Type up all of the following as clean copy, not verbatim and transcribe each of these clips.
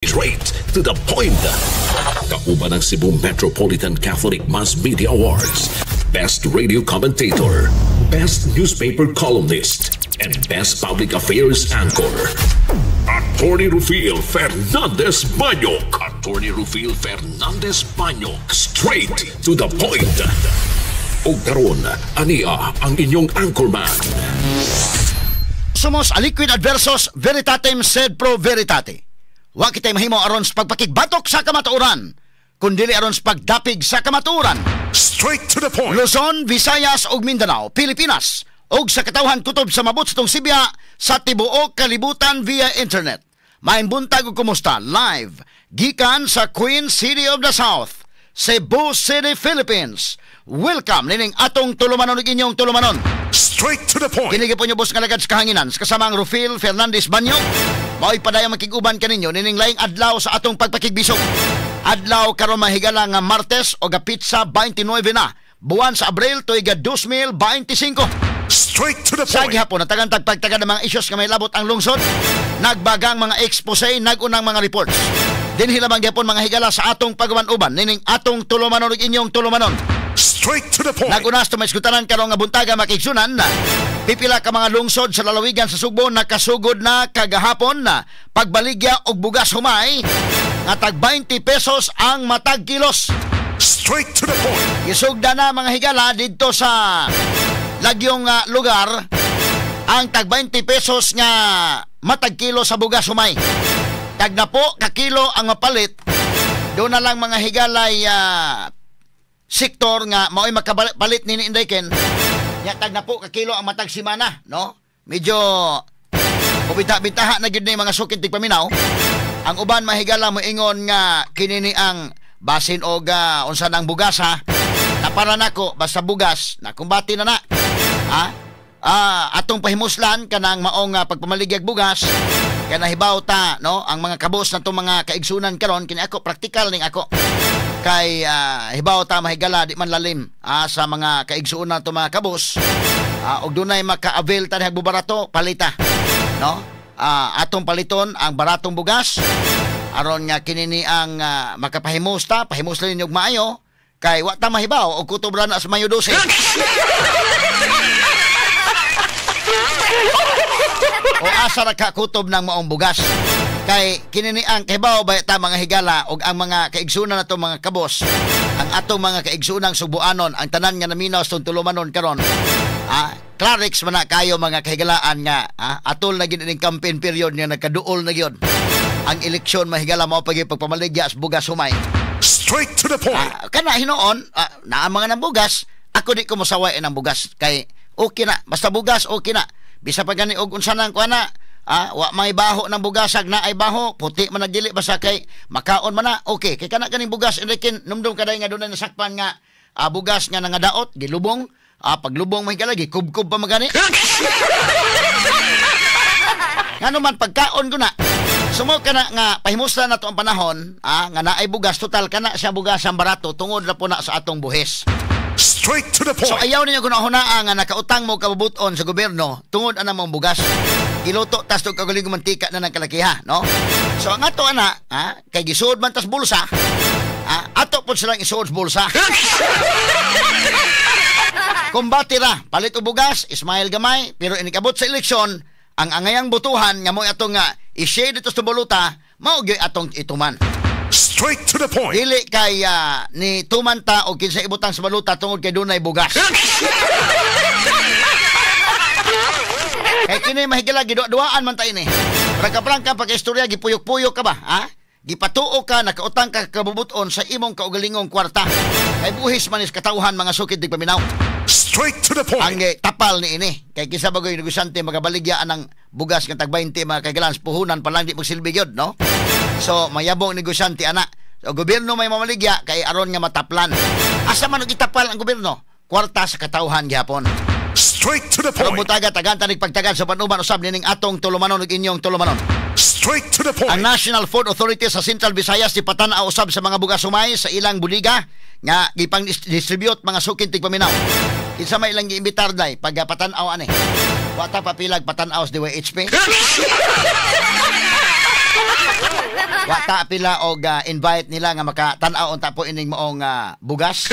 Straight to the point. Kauban ang Cebu Metropolitan Catholic Mass Media Awards, Best Radio Commentator, Best Newspaper Columnist, and Best Public Affairs Anchor. Attorney Rufil Fernandez Banyok. Attorney Rufil Fernandez Banyok. Straight to the point. Ug karon, ania ang inyong anchorman. Sumus aliquid adversos veritatem sed pro veritate. Wa kitay mahimo aron sa pagpakigbatok sa kamatuoran, kundili aron sa pagdapig sa kamatuoran. Straight to the point. Luzon, Visayas ug Mindanao, Pilipinas ug sa katawhan kutob sa mabot sa tong sibya sa tibuok kalibutan via internet. Maayong buntag ug kumusta live gikan sa Queen City of the South, Cebu City, Philippines. Welcome nining atong tulumanon ug inyong tulumanon. Straight to the point. Kini po nyo boss nga lagad sa kahanginan sa kasamang Rufil Fernandez Banyo. Mao'y padayong makig-uban kaninyo nining laing adlaw sa atong pagpakigbisog. Adlaw karon, mahigala, nga Martes o ga petsa 29 na buwan sa Abril tuiga 2025. Straight to the Sa point. gihapon natagan tagpagtagan ng mga isyos nga may labot ang lungsod, nagbagang mga expose, nagunang mga reports. Dinhi lamang gihapon, mga higala, sa atong pag-uban-uban nining atong tulumanon ug inyong tulumanon. Straight to the point. Nagunas to may iskutanan karong nga buntaga, makigsunan na. Pipila ka mga lungsod sa lalawigan sa Sugbo nakasugod na kagahapon na pagbaligya og bugas humay nga tag 20 pesos ang matag kilos. Straight to the point. Isugda na, mga higala, didto sa lagyong lugar ang tag 20 pesos nga matag kilo sa bugas humay. Tag na po ka kilo ang mapalit. Doon na lang, mga higalay, sektor nga mao'y makapalit ni Inday Ken. Ya tag na po ka kilo ang matag simana, no? Medyo kubita-bitaha na gyud ni, mga sukid tigpaminaw. Ang uban, mahigala, moingon nga kinini ang basin og unsa nang bugas ha. Na para nako basta bugas na kumbati na na. Ha? Atong pahimuslan kanang maong pagpamaligyag bugas kay nahibaw ta, no, ang mga kabos na mga kaigsunan karon. Kini ako, praktikal ning ako kay hibaw ta, mahigala, di man lalim sa mga kaigsunan nato mga kabos, og dunay maka-avail ta diha barato, palita, no? Atong paliton ang baratong bugas aron nga kinini ang makapahimos ta, pahimos ninyo og maayo kay wa ta mahibaw og kutob ra na sa Mayo 12 o asa ra ka kutob ng maong bugas. Kay kinini ang kahibaw ba ta, mga higala, og ang mga kaigsunan nato mga kabos, ang atong mga kaigsunang Subuanon, ang tanan nga naminaw sa tulumanon karon, Clarix man na kayo, mga kahigalaan, nga atol na gid ning campaign period nga nagkaduol na gyud ang eleksyon, mahigala, mao pagi pagpamaligya sa bugas humay. Straight to the point. Kana hinuon, naa mga ng bugas, ako di ko mosaway ng bugas kay okay na, basta bugas okay na. Bisa pa gani og unsa nang kuana, wa may baho ng bugasag na ay baho, puti man nagdili, basta kay makaon man na, okay. Kay kana kaning bugas Enrique, numdum kaday nga dunay nasakpan nga bugas nga nangadaot, gilubong, paglubong, mahigala, gikubkob pa magani. Ngano man pagkaon ko na. Sumo ka na nga pahimuslan na to ang panahon, nga naay bugas, total kana siya bugas ang barato tungod na po na sa atong buhis. Straight to the So point. ayaw ninyo kung hunaa nga nakautang mo kabubuton sa gobyerno tungod ana mong bugas. Giluto tas tug kagaling mantika na ng kalakiha, no? So ang ato ana, kay gisuod man tas bulsa, ato pod silang isuod sa bulsa. Kumbati ra, palit og bugas, ismail gamay, pero inikabot sa eleksyon, ang angayang botohan nga mo atong nga i-share dito sa boluta, mao gyud atong ituman. Straight to the point. Dili kay ni tuman ta og kinsa ibutang sa baluta tungod kay dunay bugas. Kay kini, mahigala, gidua-duaan man ta ini. Prangka-prangka pagka-istorya, gipuyok-puyok ka ba, ha? Gipatuo ka, nakautang ka kabubuton sa imong kaugalingong kwarta. Kay buhis man is katawhan, mga sukid tigpaminaw. Straight to the point. Ang tapal ni ini. Kay kinsa bagoy negosyante magabaligya ang bugas nga tag 20, mga kagalan, puhunan pa lang di magsilbi gyud, no? So mayabong negosyante ana. So gobyerno may mamaligya kay aron nga mataplan. Asa man og itapal ang gobyerno? Kwarta sa katawhan gihapon. Straight to the Karong point. buntaga, tagan tanig pagtagan sa panuban usab nining atong tulumanon ug inyong tulumanon. Straight to the point. Ang National Food Authority sa Central Visayas di patan-aw usab sa mga bugas humay sa ilang buliga nga gipang distribute, mga sukin tigpaminaw. Kinsa may ilang giimbitar day pag patan-aw ani? Wa ta papilag patan-aw sa DYHP. Wa ta pila og invite nila nga makatan-aw unta po ining maong bugas.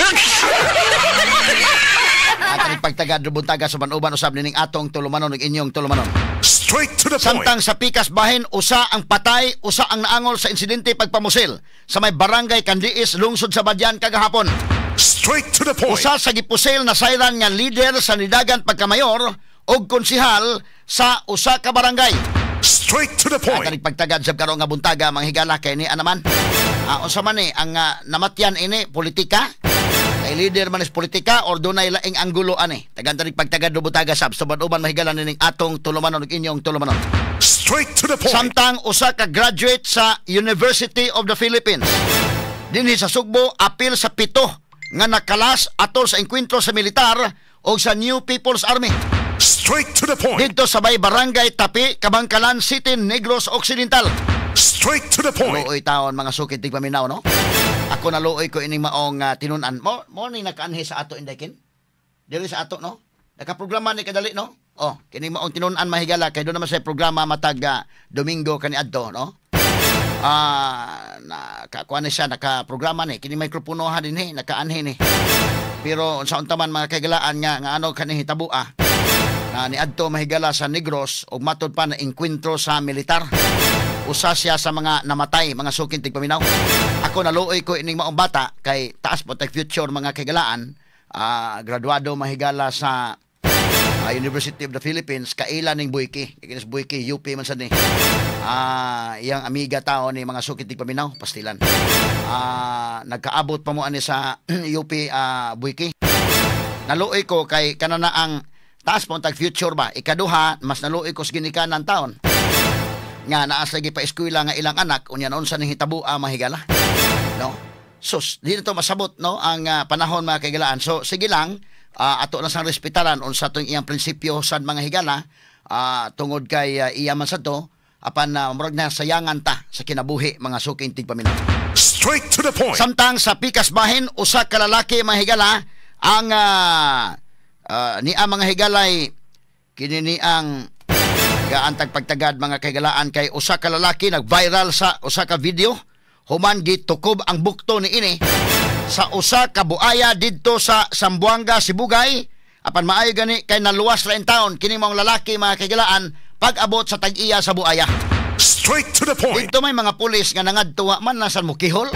At pagtagad buntaga sa uban usab nining atong tulumanon ug inyong tulumanon. Straight to the point. Samtang sa pikas bahin, usa ang patay, usa ang naangol sa insidente pagpamusil sa may barangay Kandiis, lungsod sa Badian kagahapon. Straight to the point. Usa sa gipusil na sayran nga leader sa nidagan pagkamayor og konsihal sa usa ka barangay. Straight to the point. At pagtagad sa karon nga buntaga mga higala kay ni anaman. Unsa man ni ang namatyan ini politika? Kay leader man is politika or dunay laing anggulo ani. Tagan tanig pagtagad do buntaga sab uban mahigala nining atong tulumanon ug inyong tulumanon. Straight to the point. Samtang usa ka graduate sa University of the Philippines dinhi sa Sugbo apil sa 7 nga nakalas atol sa engkwentro sa militar o sa New People's Army. Straight to the point. Dito sa bay barangay Tapi, Kabangkalan City, Negros Occidental. Straight to the point. Luoy taon mga sukit tigpaminaw, no? Ako naluoy ko ining maong tinun-an. Mo ni nakaanhi sa ato indekin? Dili sa ato, no? Nakaprograma ni kadali, no? Oh, kining maong tinun-an mahigala kay doon naman sa programa matag Domingo kaniadto, no? Nakakuha ni siya, nakaprograma ni kini mikropono ha dinhi, nakaanhi ni. Pero unsa unta man mga kaigalaan nga ano kani hitabua na niadto mahigala sa Negros ug matud pa na engkwentro sa militar. Usa siya sa mga namatay, mga suking tigpaminaw. Ako naluoy ko ining maong bata kay taas po tag future mga kaigalaan. Graduado mahigala sa University of the Philippines, kaila ning Buiki. Kinis Buiki, UP man sad ni. Iyang amiga tao ni mga sukit tigpaminaw, pastilan. Nagkaabot pa mo ani sa UP Buiki. Naluoy ko kay kanana ang taas po tag future ba. Ikaduha, mas naluoy ko sa ginikanan taon nga naa sa pa eskwela nga ilang anak unya unsa ning hitabo mahigala, no? Sus, di na to masabot, no, ang panahon mga kaigalaan. So sige lang, ato na sang respetaran unsa tong iyang prinsipyo sad mga higala, tungod kay iya man sad to apan murag na sayangan ta sa kinabuhi mga suking tigpaminaw. Straight to the point. Samtang sa pikas bahin, usa ka lalaki mga higala ang niya mga higalay kini ni ang gaantag pagtagad mga kaigalaan kay usa ka lalaki nag-viral sa usa ka video human gitukob ang bukto ni ini sa usa ka buaya didto sa Zamboanga, Sibugay. Apan maayo gani kay naluwas ra in taon kini maong lalaki mga kaigalaan pag-abot sa tag-iya sa buaya. Straight to the point. Didto may mga pulis nga nangadto man nasan mo kihol.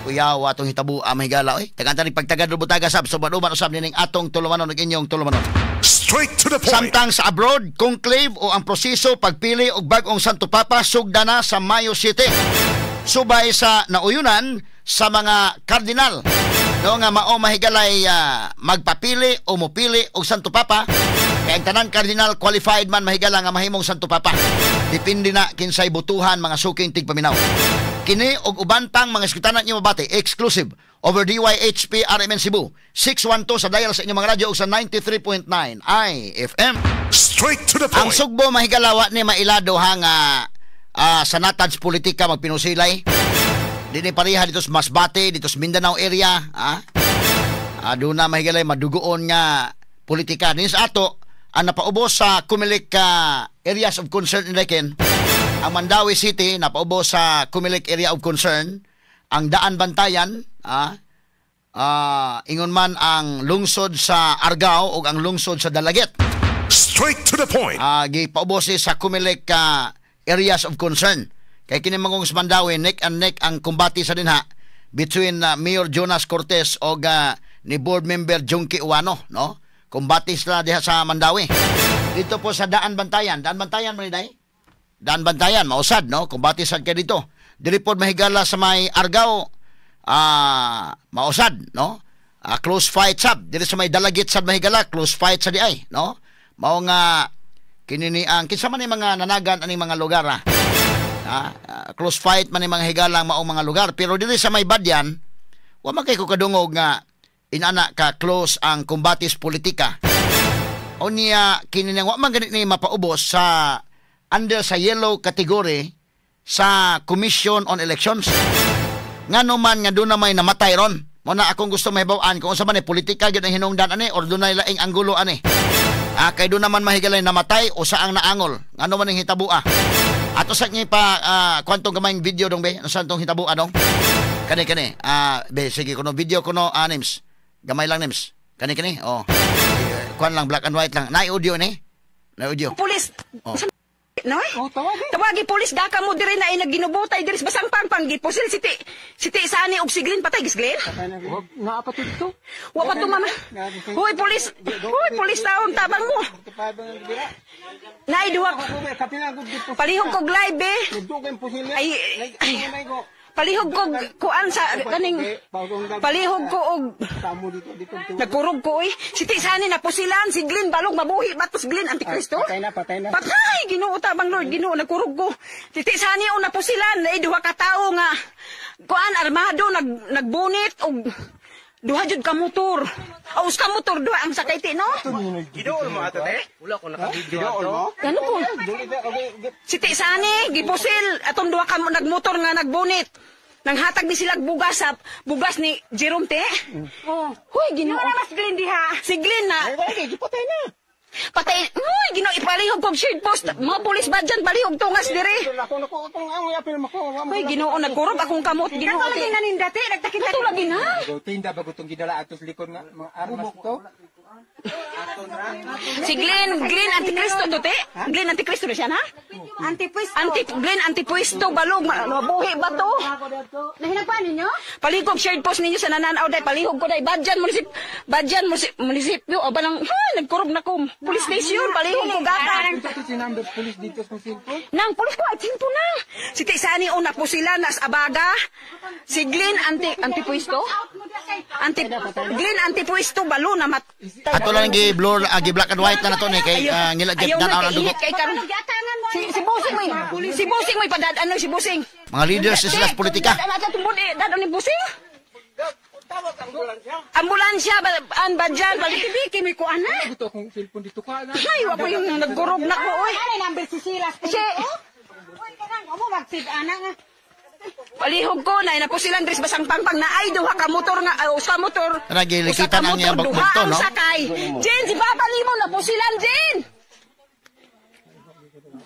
Kuyawa tong hitabo mahigala oy. Tagan pagtagad butaga sab suban-uban usab nining atong tulumanon ug inyong tulumanon. Straight to the point. Samtang sa abroad, conclave o ang proseso pagpili og bag-ong Santo Papa sugda na sa Mayo City. Subay sa nauyunan sa mga kardinal, no, nga mao mahigalay magpapili o mopili og Santo Papa. Kay ang tanan kardinal qualified man mahigala nga mahimong Santo Papa. Depende na kinsay botohan mga suking tigpaminaw. Kini og uban pang mga eskutanan niyo mabati exclusive over DYHP RMN Cebu 612 sa dial sa inyong mga radyo ug sa 93.9 IFM. Straight to the Ang point. Sugbo mahigalawa ni mailado ha nga sa natad sa politika magpinusilay. Dini pareha dito sa Masbate, dito sa Mindanao area, ha? Doon na mahigalay madugoon nga politika. Din sa ato, ang napaubos sa Comelec areas of concern in Lekin, ang Mandaue City napaubos sa Comelec area of concern, ang Daan Bantayan, ingon man ang lungsod sa Argao o ang lungsod sa Dalaguete. Straight to the point. Gipaubos sa Comelec areas of concern. Kay kini mangong sa Mandaue, neck and neck ang kumbati sa dinha between Mayor Jonas Cortez og ni board member Junkie Uwano, no? Kumbati sila diha sa Mandaue. Dito po sa Daan Bantayan, Daan Bantayan man ni day? Daan Bantayan, mausad, no? Kumbati sad kay dito. Dili pod mahigala sa may Argao, mausad, no? Close fight sab. Dili sa may Dalaguete sad mahigala, close fight sa diay, no? Mao nga kini ni ang kinsa man ni mga nanagan aning mga lugar, ah. Close fight man ni mga higalang maong mga lugar, pero dili sa may Badian wa man kay ko kadungog nga inana ka close ang kumbatis politika. O niya kini nang wa man ganit ni mapaubos sa under sa yellow category sa Commission on Elections. Ngano man nga doon na may namatay ron. Mo na akong gusto mahibaw-an kung unsa man ni politika gyud ang hinungdan ani or dunay laing anggulo ani. Kay doon naman mahigalay namatay o saang naangol. Ngano man ang hitabua. Ato sa ni pa kwantong gamayng video dong be, unsa tong hitabo anong? Kani kani. Be sige kuno video kuno names. Gamay lang names. Kani kani. Oh. Kuan lang, black and white lang. Naay audio ni? Naay audio. Pulis. Oh. No? Oh, tawagi. Tawagi pulis, daka mo diri na ay nagginubutay diri sa Basang Pangpang, gipusil si ti Sani og si Glenn, patay gis Glenn. Wag naa pa dito. Wa pa to, mama. Hoy pulis. Hoy pulis, taon tabang mo. Naay duha. Palihog kog live eh. Ay, ay. Palihog kog kuan sa kaning palihog ko og nagkurog ko oy. Si Ti Sani napusilan, si Glenn balog mabuhi batos Glenn antikristo. Patay na, patay na. Patay, Ginoo tabang Lord, Ginoo, nagkurog ko. Si Ti Sani o napusilan, naay duha ka tawo nga kuan armado nagbunit og duha jud ka motor. Aus ka motor, duha ang sakay ti no. Gidool mo ato te? Wala ko naka-video ato. Ano po? Si Ti Sani gipusil atong duha ka nagmotor nga nagbunit. Nanghatag ni sila bugas sa bugas ni Jerome te. Oh. Huy, Ginoo. Wala mas Glenn diha. Si Glenn na. Ay, patay na. Patay. Huy, Ginoo, ipalihog kog shared post. Mga pulis ba dyan, palihog tungas dire. Ako nako akong ang apil mo ko. Huy, Ginoo, nagkurog akong kamot, Ginoo. Kato lagi naninda te, nagtakita. Kato lagi na. Tinda bago tong gidala atos likod nga mga armas to. Si Glenn, Glenn Antikristo to te. Glenn Antikristo na siya na? Antipwisto. Glenn Antipwisto, balog, mabuhi ba to? Nahinagpaan ninyo? Palihog shared post ninyo sa nananaw day, palihog ko day. Badyan munisipyo, o balang, ha, nagkurog na ko. Police station, palihog ko gata. Ito si number police dito sa cellphone. Nang pulis ko, ay simpo na. Si Tisani una po sila, nas abaga. Si Glenn antipuisto. Glenn antipuisto, balo na mat. Ato lang gi blur, gi black and white na nato ni kay ngila Ayaw dan na ang kay dugo. init kay karon. Si Busing mo. Si Busing mo ipadad ano si Busing. Mga leaders sila sa politika. Dad tumbod eh, dad ni Busing. Ambulansya an badyan balik Biki may kuan na. Ito akong cellphone dito ka na. Ay, wa ko yung nagkurog na ko oy. Ano number si Silas? Si Uy, kanang mo magsid ana nga. Palihog ko na na po silang dres Basang Pangpang na ay duha ka motor nga ay, usa motor. Tara, gilikitan Usa ka ang iyang motor, duha bugto, ang no? sakay. Jen, si Papa nimo na po silang Jen.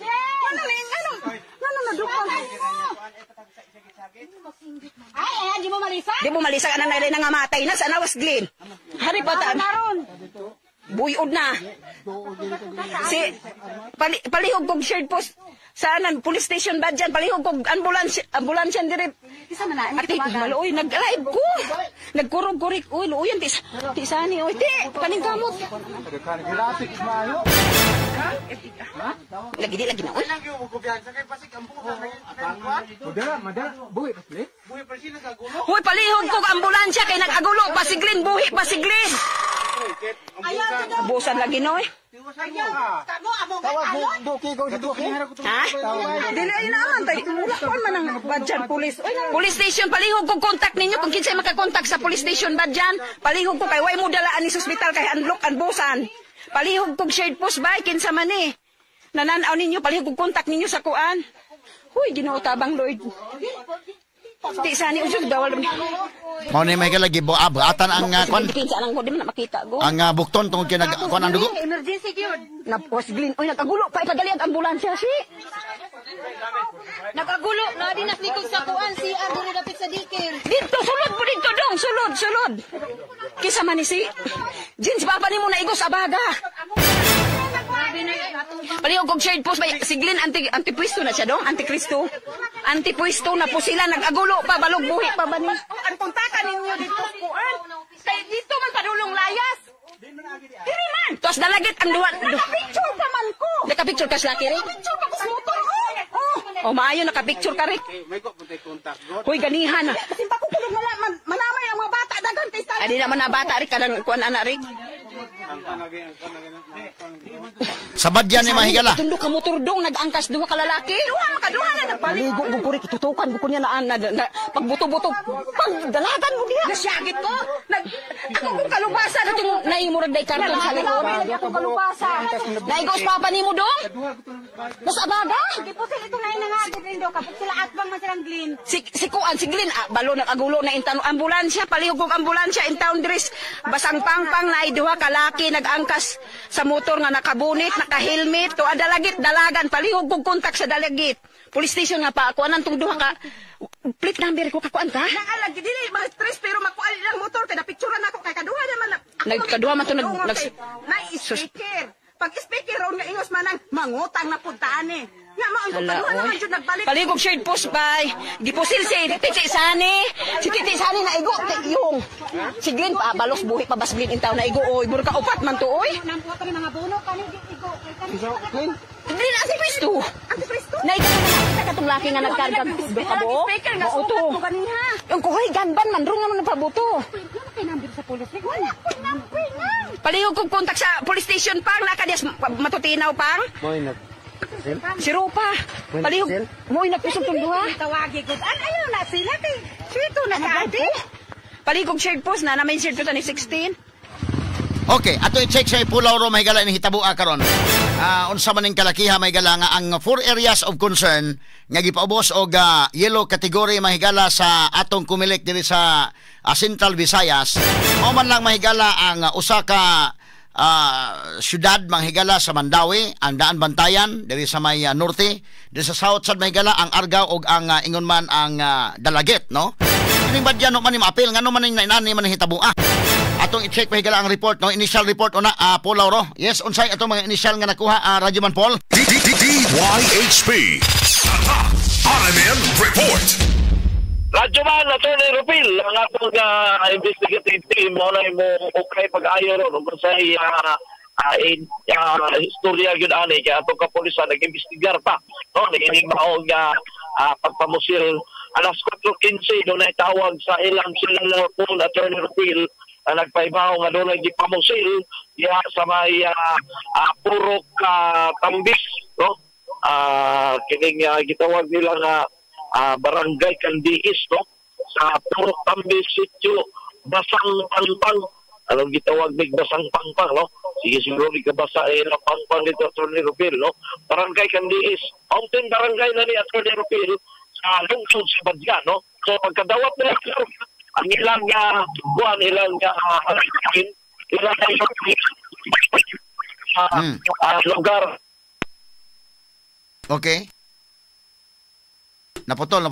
Ano ni ano? Ano na duha? Ay, ay, di mo malisa? Di mo malisa ka na na nga matay na sa nawas Glenn. Hari pa ta. Buyod na. Si palihog kog shared post sa anan police station ba dyan, palihog kog ambulansya dire. Isa man na, Ate, maluoy, nag-live ko. Nagkurog-kurik. Uy, luoyan, ti sani. Uy, ti, kaning kamot. Graphics maayo. Lagi di, lagi na, uy. Madala, madala. Buhi pa sila. Uy, palihog kog ambulansya kay nag-agulo. Pasiglin, buhi, pasiglin. Abusan lagi, no, eh. Tawag buki ko si buki. Ha? Dili ay naman tay wala ko man ang Badyan police. Police station, palihog ko contact ninyo kung kinsay makakontak sa police station Badyan. Palihog ko kay way mo dalaan ni sa ospital kay unlock anbusan. Palihog kog shared post bay kinsa man ni. Nananaw ninyo, palihog kog contact ninyo sa kuan. Huy, Ginoo tabang Lord. Ti sani usog bawal. Mao ni may lagi atan ang kuan Kinsa lang ko di man na makita go. ang bukton tungod kay nag kuan ang dugo. Emergency gyud. Na was Glenn. Oy, nakagulo pa ipadali ang ambulansya si. Nakagulo na din nas likod sa kuan si diri dapit sa dikir. Dito, sulod mo dito dong, sulod, sulod. Kisa man ni si Jeans, papa ni mo na igos abaga. Palihog kog shared post bay si Glenn antipuisto na siya dong, antikristo. Antipuisto na po sila nag-agulo pa balog buhi pa ba ni. Ang kontakan ninyo dito kuan. Kay dito man padulong layas. Diri man. Tos dalagit ang duwa. Naka-picture pa man ko. Naka-picture ka sa laki, Rick? Picture pa ko sa motor. Oh, oh maayo naka-picture ka, Rick. Hoy, ganihan na. Kasi pa ko kulog manamay ang mga bata daghan kay sa. Adi naman na bata, Rick, kanang kuan ana, Rick. Sa Badyan ni mahigala. Tundo ka motor dong, nag-angkas duha ka lalaki. Duha makaduha na nagpalit. Ligo ko Rick, tutukan ko niya na pagbuto-buto. Pagdalagan mo diha. Nasyagit ko. Nag, ako kung kalubasa na itong naimurag day karton sa likod. Ako kalubasa. Naigos papa nimo dong? Nasa abaga? Gipusil ito na nga Glenn do kapag sila atbang man silang Glenn. Si Kuan, si Glenn, balo nag-agulo na intan ambulansya, palihog kong ambulansya in town dress. Basang pangpang na duha ka laki nag-angkas sa motor nga nakabunit, naka-helmet, to adalagit dalagan, palihog kong kontak sa dalagit. Police station nga pa ako anang tong duha ka plate number ko kakuan ka. Naalag dili mga stress pero makuan lang motor kay napicturan ako kay kaduha naman na. Nagkaduha man to na speaker. Pag speaker ron nga ingos man ang mangutang na puntaan eh. Nga mao ang kaduha naman jud nagbalik. Paligog shared post bay. Gipusil si Titi Sani. Si Titi Sani na igo yung. Si Glenn pa balos buhi pa bas Glenn intaw na igo oy. Mura ka upat man to oy. Glenn? Glenn ang si Kristo. Ang si Kristo. Naigo na nakita katong laki nga nagkarga do ka bo. Speaker nga sugat ko ganiha. Yung kuhoy ganban man rong naman pabuto. Wala ko number na. Palihog kong kontak sa police station pang nakadias matutinaw pang. Moy nag Si Rupa. Palihog mo'y nagpusog tong duha. Tawagi gud. An ayaw na sila kay sito na ka ate. Palihog shared post na namin shared post ni 16. Okay, ato i-check sa Ipulaw ro mahigala ni hitabua karon. Unsa man ning kalakiha mahigala nga ang four areas of concern nga gipaubos og yellow category mahigala sa atong Comelec diri sa Central Visayas. Mao man lang mahigala ang usa ka syudad manghigala sa Mandawi, ang Daan Bantayan diri sa may norte, diri sa south sad mahigala ang Argao ug ang ingon man ang Dalaguete, no? Kining badyan no man ni maapil ngano man ning nainani man hitabua. Atong i-check mahigala ang report, no? Initial report una, Paul Lauro. Yes, unsay atong mga initial nga nakuha, Radyoman Paul? DYHP. RMN Report. Radyoman, Atty. Rupil, ang atong investigative team mo na mo okay pag-ayo ron kung sa istorya yun ani kaya atong kapulisan nag-imbestigar pa, no? Niining maong pagpamusil alas 4:15 doon ay tawag sa ilang cellular phone, Atty. Rupil, nagpaibaw nga doon ay gipamusil diha sa may Purok Tambis, no? Kining gitawag nila nga Barangay Candiis, no? Sa Purok Tambis sitio Basang Pangpang. Anong gitawag mig Basang Pangpang, no? Sige siguro ikabasa ilang pangpang dito, Atty. Rupil, no? Barangay Candiis, mountain barangay na ni Atty. Rupil sa lungsod sa Badya, no? So pagkadawat nila ang ilang buwan, ilang ilang lugar. Okay. Naputol.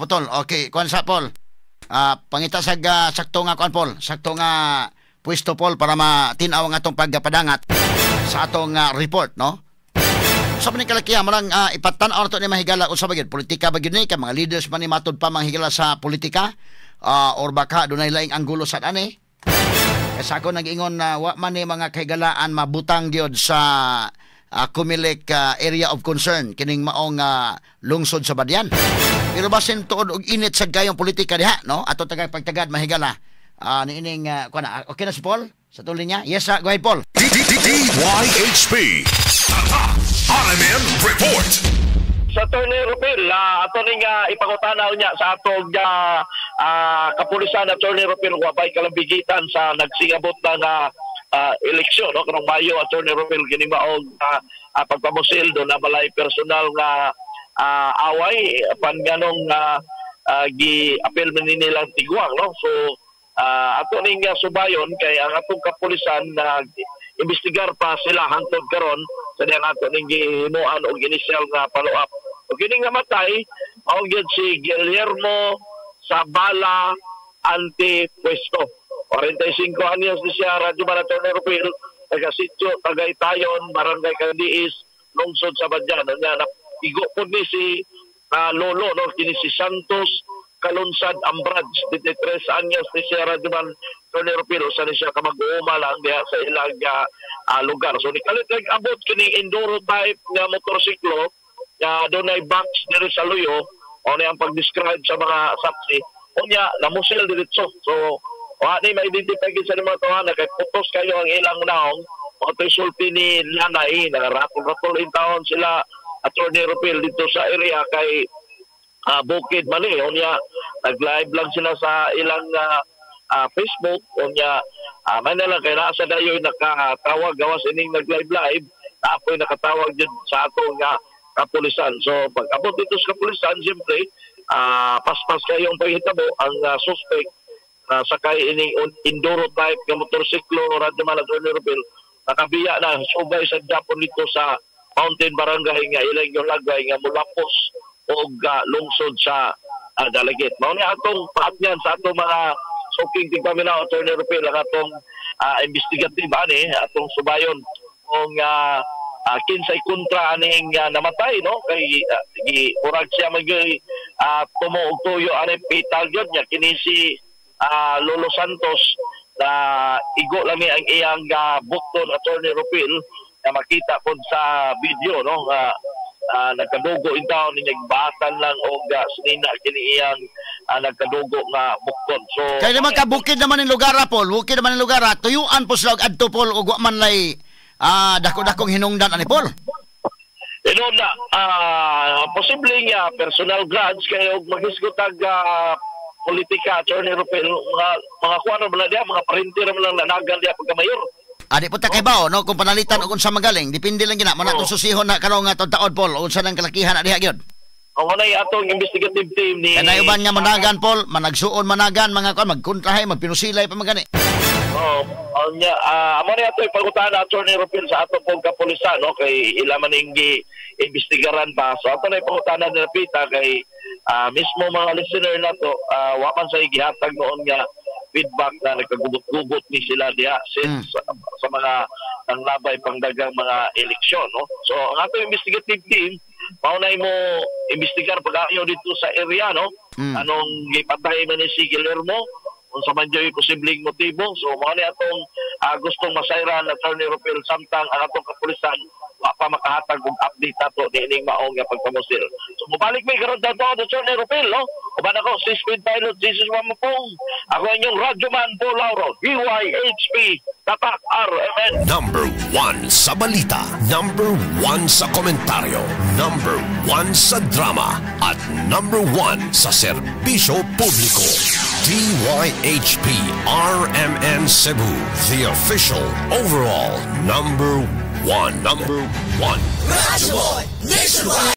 Okay, kuan sa Paul. Pangita sa sakto nga kuan Paul, sakto nga pwesto Paul para matin-aw ang atong pagpadangat sa atong report, no? Sa maning kalakihan marang ipatan-aw nato ni mahigala usa ba gyud politika ba gyud ni kay mga leaders man ni matud pa manghigala sa politika or baka dunay laing anggulo sa ani. Kasi ako nag-ingon na wa man ni mga kahigalaan mabutang gyud sa Comelec area of concern kining maong lungsod sa Badyan. Pero basin tuod og init sad kayong politika diha, no? Ato tagay pagtagad mahigala niining kuan na. Okay na si Paul sa tuloy niya. Yes, go ahead Paul. DYHP. RMN Report. Sa Atty. Rupil, ato ning ipangutanaw niya sa atong kapulisan, Atty. Rupil, wabay kalambigitan sa nagsingabot na eleksyon, no? Karong Mayo, Atty. Rupil, kini maong pagpamusil do na balay personal nga away pan ganong gi-apel man nilang tigwang, no? So ato ning subayon kay ang atong kapulisan na imbestigar pa sila hangtod karon sa diyang ato ning gihimuan og initial nga follow-up. O kining namatay mao gyud si Guillermo Sabala Antipuesto. 45 anyos ni siya, Radyo Atty. Rupil, taga sitio Tagaytayon, Barangay Candiis, lungsod sa Badyan. Nya igo pud ni si lolo, no, kini si Santos Kalunsad Ambraj, 23 anyos ni siya, Radyo Atty. Rupil, usa ni siya ka mag-uuma lang diha sa ilang lugar. So nikalit nag-abot kini enduro type nga motorsiklo nga dunay box diri sa luyo, o ni ang pag-describe sa mga saksi. Unya namusil diretso. So wa ni ma-identify gid sa mga tawhana kay putos kayo ang ilang naong. Mao to'y sulti ni nanay, nagaratol-ratol in taon sila Atty. Rupil dito sa area kay bukid man eh. Unya nag-live lang sila sa ilang Facebook. Unya may na lang kay naa sa dayoy nakatawag gawas ining nag-live naapoy nakatawag jud sa atong kapulisan. So pag abot dito sa kapulisan, siyempre paspas kayong paghitabo ang suspect sakay ining enduro type nga motorsiklo, Radyo Atty. Rupil, nakabiya na subay sa Japon dito sa Mountain Barangay nga ilang yung lagay nga mulapos og lungsod sa Dalaguete. Mao ni atong paatngan sa atong mga suking tigpaminaw, Attorney Rupil, ang atong investigative ani atong subayon kung kinsay kontra aning namatay, no, kay murag siya mag tumo og tuyo ani pital gyud niya kini si Lolo Santos na igo lang ni ang iyang bukton, Attorney Rupil, na makita pod sa video, no, nga nagkadugo in town ni nagbatan lang og sinina kini iyang nagkadugo nga bukton. So kay naman ka bukid naman ning lugar, Paul, bukid naman ning lugar, tuyuan po sila og adto, Paul, ug wa man lay dako-dakong hinungdan ani, Paul. Ino na posible nga personal grudge kay og maghisgot ag politika, Attorney Rupel, mga kuan man lang diya, mga parente ra man lang nanagan diya pagka mayor. Adi po ta kay bao, no, kung panalitan og unsa magaling, depende lang gina man atong susihon na karon nga taod, Paul, unsa nang kalakihan na diha gyud. Ang wala atong investigative team ni Kanay uban nga managan, Paul, managsuon managan mga kuan, magkontrahay, magpinusilay pa magani. Oh, nya amo ni ato ipangutana, Attorney Rupel, sa ato pong kapulisan, no, kay ila man ning imbestigaran pa. So ato na ipangutana ni Pita kay mismo mga listener nato, wa man sa gihatag noon nga feedback na nagkagubot-gubot ni sila diha since sa mga nanglabay pangdagang mga eleksyon, no. So ang ato investigative team mao na mo imbestigar pag-ayo dito sa area, no, anong gipatay man ni si Guillermo, unsa man jud posibleng motibo. So mao ni atong gustong masayran, Attorney Rupel, samtang ang atong kapulisan wa pa makahatag og update ato niining maong nga pagpamusil. So mobalik mi karon tato, Attorney Rupel, no. Uban ako si Speed Pilot Jesus Mamapong. Ako inyong radyo man po Lauro, DYHP Tatak RMN. Number 1 sa balita, number 1 sa komentaryo, number 1 sa drama, at number 1 sa serbisyo publiko. DYHP RMN Cebu, the official overall number 1. Number 1. Radyo Nationwide.